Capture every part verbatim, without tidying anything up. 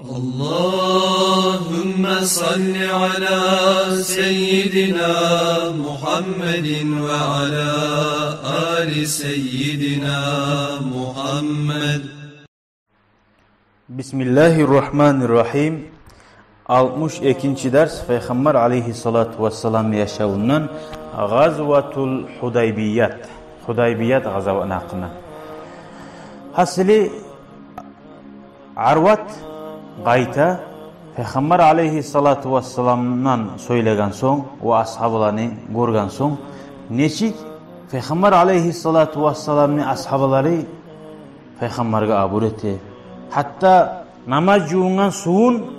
اللهم صل على سيدنا محمد وعلى آل سيدنا محمد. بسم الله الرحمن الرحيم. Алтмыш экинчи дарс, Пайхаммар алейгьиссалату вассаламны яшавундан, Гъазватул Гьудайбият, Гьудайбият гъазаватны гьакъында. Гьасили, Арват къайта Пайхаммар алейгьиссалату вассаламдан сёйлеген сонг ва асгьабаланы гёрген сонг, нечик Пайхаммар алейгьиссалату вассаламны асгьабалары Пайхаммаргъа абур эте. Гьатта намаз жувунгъан сувун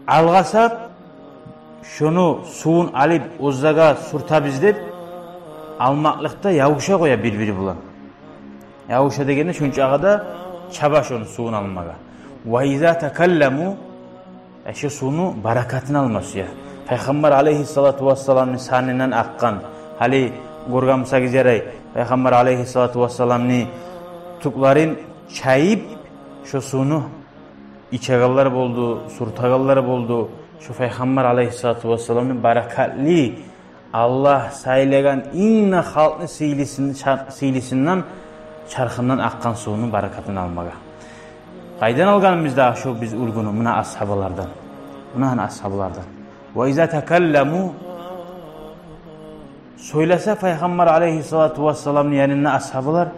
алгъасап, шону сувун алып, оьзлеге сюртебиз деп, алмакълыкъда явуша къоя бир-бири булан. Явуша дегенде, шончагъа да чаба шону сувун алмагъа. Ва иза такалламу, э, шо сувну баракатын алма сюе. Пайхаммар алейгьиссалату вассаламны санындан акъгъан, гьали гёрген бусагъыз ярай, Пайхаммар алейгьиссалату вассаламны тюклерин чайып, шо сувну ичегенлер болду, сюртегенлер болду. Шо Пайхаммар алейгьиссалату вассаламны баракатлы, Аллагь сайлагъан инг де халкъны сыйлысын-, чар-, сыйлысындан, чархындан акъгъан сувну баракатын алмагъа. Къайдан алгъаныбыз да шо биз уьлгюню? Муна асгьабалардан. Муна гьана асгьабалардан. Ва иза такалламу, сёйлесе Пайхаммар алейгьиссалату вассаламны янында асгьабалар,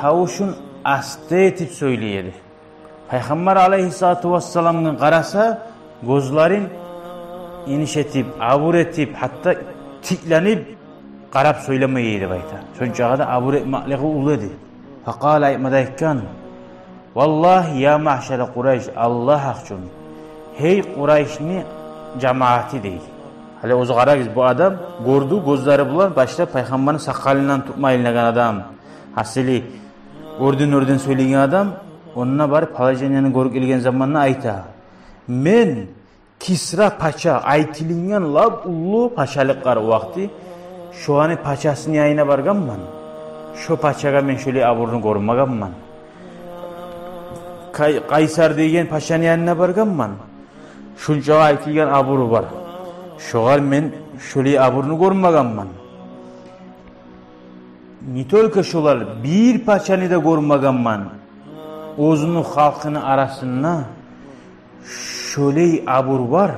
тавушун аста этип сёйлей эди. Пайхаммар алейгьиссалату вассаламгъа къараса, гёзлерин иниш этип, абур этип, гьатта тикленип къарап сёйлемей эди деп айта. Шончагъа да абур этмеклиги уллу эди. Факъала, айтма да айтгъан: «Валлагь, я маъшара Къурайш, Аллагь гьакъ учун, гьей Къурайшны жамияты», — дей. Гьали оьзю, къарагъыз, бу адам гёрдю гёзлери булан, башлап Пайхаммарны сакъалындан тутма илинеген адам. Гьасили, оьрден-оьрден сёйлейген адам, онда бар положенияны гёрюп гелген заманда айта: «Мен Кисра пача, айтылынгъан лап уллу пачалыкълар о вакъти, шоланы пачасыны янына баргъанман. Шо пачагъа мен шолай абурну гёрмегенмен. Къай-, Къайсар деген пачаны янына баргъанман. Шунча айтылгъан абуру бар. Шогъар мен шолай абурну гёрмегенмен. Не только шолар, бир пачаны да гёрмегенмен оьзюню халкъыны арасында шолай абур бар,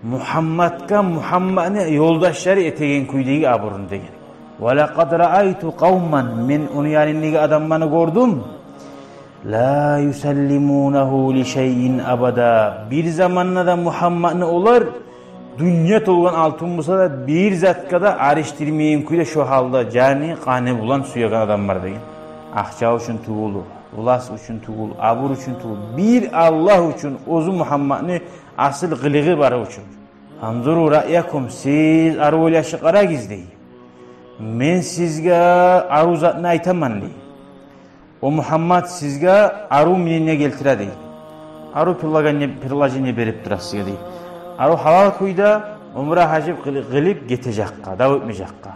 Мухаммадгъа Мухаммадны ёлдашлары этеген кюйдеги абурну», — деген. «Ва лакъад раайту къавман, мен ону янындагъы адамланы гёрдюм. Ла юсаллимунагьу ли шайин абада. Бир заманда да Мухаммадны олар, дюнья толгъан алтын буса да, бир затгъа да алышдырмайгъан кюйде, шо гьалда жаны, къаны булан сюеген адамлар», — деген. Акъча учун тюгюл, власть учун тюгюл, абур учун тюгюл, бир Аллагь учун, оьзю Мухаммадны асил къылыгъы бары учун. «Фанзуру раъякум, сиз арив ойлашып къарагъыз», — дей. «Мен сизге арив затны айтаман», — дей. «О Мухаммад сизге арив мнение гелтире», — дей. «Арив предложение, предложение берип тура сизге», — дей. «Арив гьалал кюйде умра, гьаж къылып, къылып гетежекге, дав этмежекге.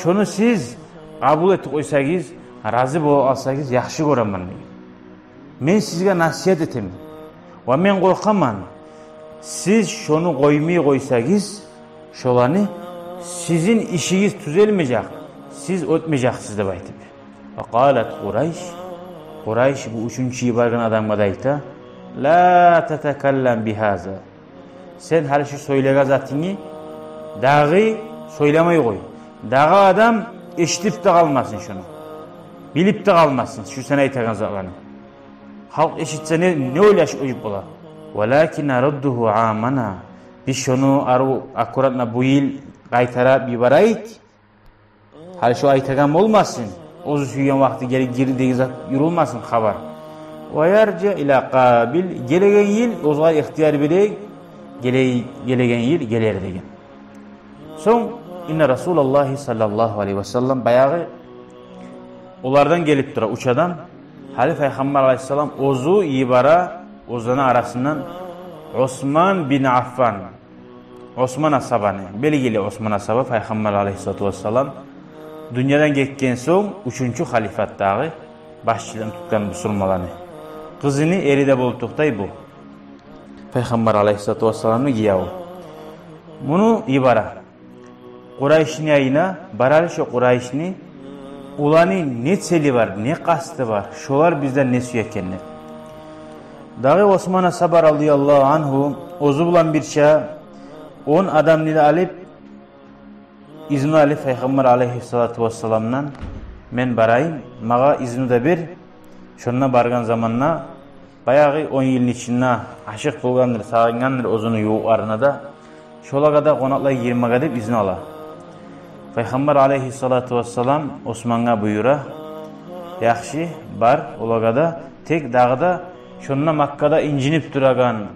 Шону сиз къабул этип къойсагъыз, рази болуп къалсагъыз, яхшы гёремен», — дей. «Мен сизге насигьат этемен. Ва мен къоркъаман, сиз шону къоймай къойсагъыз, шоланы, сизин ишигиз тюзелмежек, сиз оьтмежексиз», — деп айтып. Ва къалат Къурайш, Къурайш бу уьчюнчю йиберген адамгъа да айта: «Ла татакаллам бигьаза. Сен гьали шу сёйлеген затынгны дагъы сёйлемей къой. Дагъы адам эшитип де къалмасын шуну. Билип де къалмасын шу сен айтагъан затланы. Халкъ эшитсе, не, не ойлашып уьюп бола? Валакин наруддугьу амана. Биз шону арив, аккуратно бу йыл къайтарып йиберейик. Гьали шо айтагъан болмасын. Оьзю сюйген вакъти гелип гирди деген зат юрюлмесин хабар. Ва яржи ила къабил. Гелеген йыл оьзюне ихтияр берейик. Гелей-, гелеген йыл гелер», — деген. Сонг, инна Расулаллагьи саллаллагьу алайгьи ва саллам, баягъы олардан гелип тура уьч адам. Гьали Пайхаммар алайгьиссалам оьзю йибере оьзлени арасындан Осман бин Аффан. Осман асгьабаны, белгили Осман асгьаба, Пайхаммар алайгьиссалату вассалам дюньядан гетген сонг уьчюнчю халифатдагъы башчылыгъын тутгъан бусурманланы. Къызыны эри де болуп токътай бу. Пайхаммар алайгьиссалату вассаламны гиеви. Муну йибере. Къурайышны янына баралы, шо Къурайышны, оланы не цели бар, не къасты бар, шолар бизден не сюе экен деп. Дагъы Осман асгьаба радияллагьу ангьу оьзю булан бирче он адамны да алып, изну алып Пайхаммар алайгьиссалату вассаламдан: «Мен барайым, магъа изну да бер, шонда баргъан заманда баягъы он йылны ичинде ашыкъ болгъандыр, сагъынгъандыр оьзюню ювукъларына да, шолагъа да къонакълай гирмеге», — деп изну ала. Пайхаммар алайгьиссалату вассалам Османгъа буюра: «Яхшы, бар олагъа да, тек дагъы да шонда Маккада инжинип турагъан,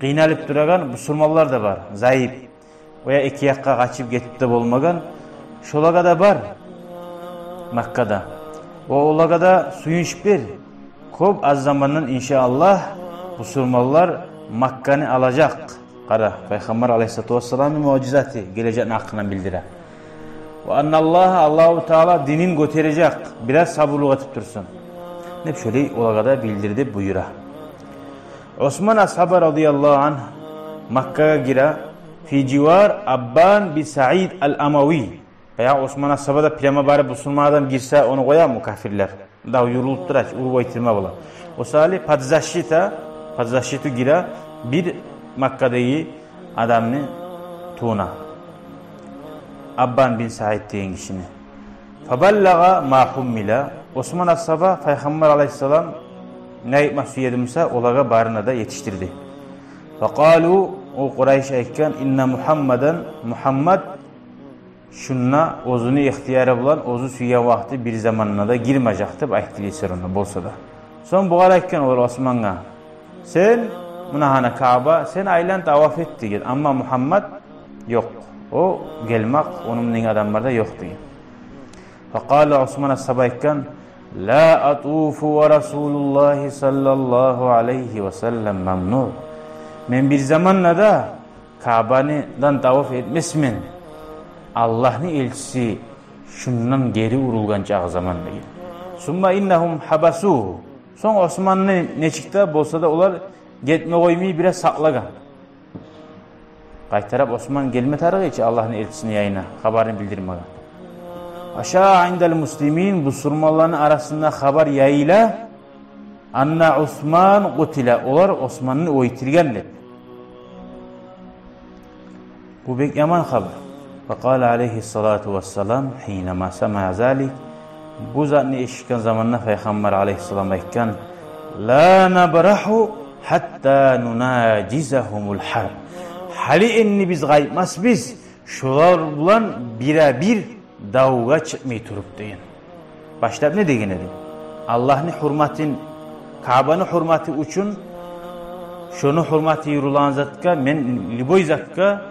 къыйналып турагъан бусурманлар да бар, зайып, оьзге якъгъа къачып гетип де болмагъан, шолагъа да бар Маккада. О, олагъа да сююнч бер. Кёп аз замандан, иншааллагь, бусурманлар Макканы алажакъ». Къара, Пайхаммар алайгьиссалату вассаламны муъжизаты гележекни гьакъындан билдире. «Ва анналлагьа, Аллагьу Таала динин гётережек, бираз сабурлукъ этип турсун», — деп шолай олагъа да билдир деп буюра. Осман асгьаба радияллагьу ангьу Маккагъа гире, фи живар Аббан бин Саид ал-Амави. Баягъы Осман асгьаба да прямо барып бусурман адам гирсе, ону къоямы кафирлер? Дав юрюлюп тура чы, уруп оьлтюрме бола. О саялы под защита, под защиту гире бир Маккадагъы адамны тувуна, Аббан бин Саид деген гишини. Фабаллагъа ма хуммила. Осман асгьаба Пайхаммар алайгьиссалам не айтма сюе эди буса, олагъа барына да етишдирди. Факъалу, о Къурайыш айтгъан: «Инна Мухаммадан, Мухаммад шунда оьзюню ихтияры булан, оьзю сюйген вакъти бир заманда да гирмежек», — деп айтды дей сорона болса да. Сонг бугъар айтгъан олар Османгъа: «Сен, муна гьана Каъба, сен айлан, таваф эт», — деген. «Амма Мухаммад ёкъ. О гелмек, ону булангъы адамлар да ёкъ», — деген. Факъала, Осман асгьаба айтгъан: «Ла атуфу ва Расулуллагьи саллаллагьу алайгьи ва саллам мамнуъ. Мен бир заманда да Каъбадан таваф этмесмен, Аллагьны элчиси шундан гери урулгъан чакъы заман», — деген. Сумма иннагьум хьабасугьу. Сонг Османны нечик де болса да олар гетме къоймай бираз сакълагъан. Къайтарып Осман гелме тарыкъ эди чи Аллагьны элчисини янына хабарны билдирмеге. Ва шаъа индал муслимин, бусурманланы арасында хабар яйыла: «Анна Усман къутила», олар Османны оьлтюрген деп. Бу бек яман хабар. Ва къала алайгьиссалату вассалам хьинама самиъа залик. Бу затны эшитген заманда Пайхаммар алайгьиссалам айтгъан: «Ла набрахьу хьатта нунажизагьумул хьарб». Гьали энни биз къайтмасбыз шолар булан бирабир давгъа чыкъмай туруп, деген. Башлап не деген эди? Аллагьны гьюрматын, Каъбаны гьюрматы учун, шону гьюрматы юрюлеген затгъа мен любой затгъа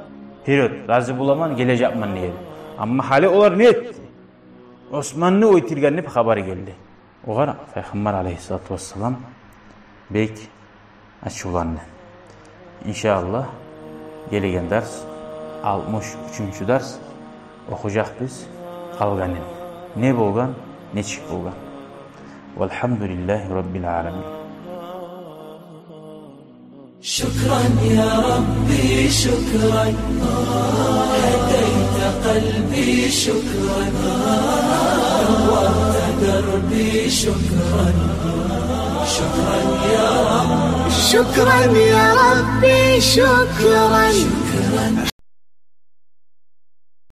вперёд рази боламан, гележекмен деген. Амма гьали олар не этди? Османны оьлтюрген деп хабар гелди. Огъар Пайхаммар алайгьиссалату вассалам бек ачувланды. Иншааллагь, гелеген дарс, алтмыш уьчюнчю дарс, охужакъбыз къалгъанын. Не болгъан, нечик болгъан. Валхьамдулиллагьи раббил аламин. شكرا يا ربي، شكرا. هديت قلبي، شكرا. نورت دربي، شكرا. شكرا يا رب. شكرا يا ربي، شكرا.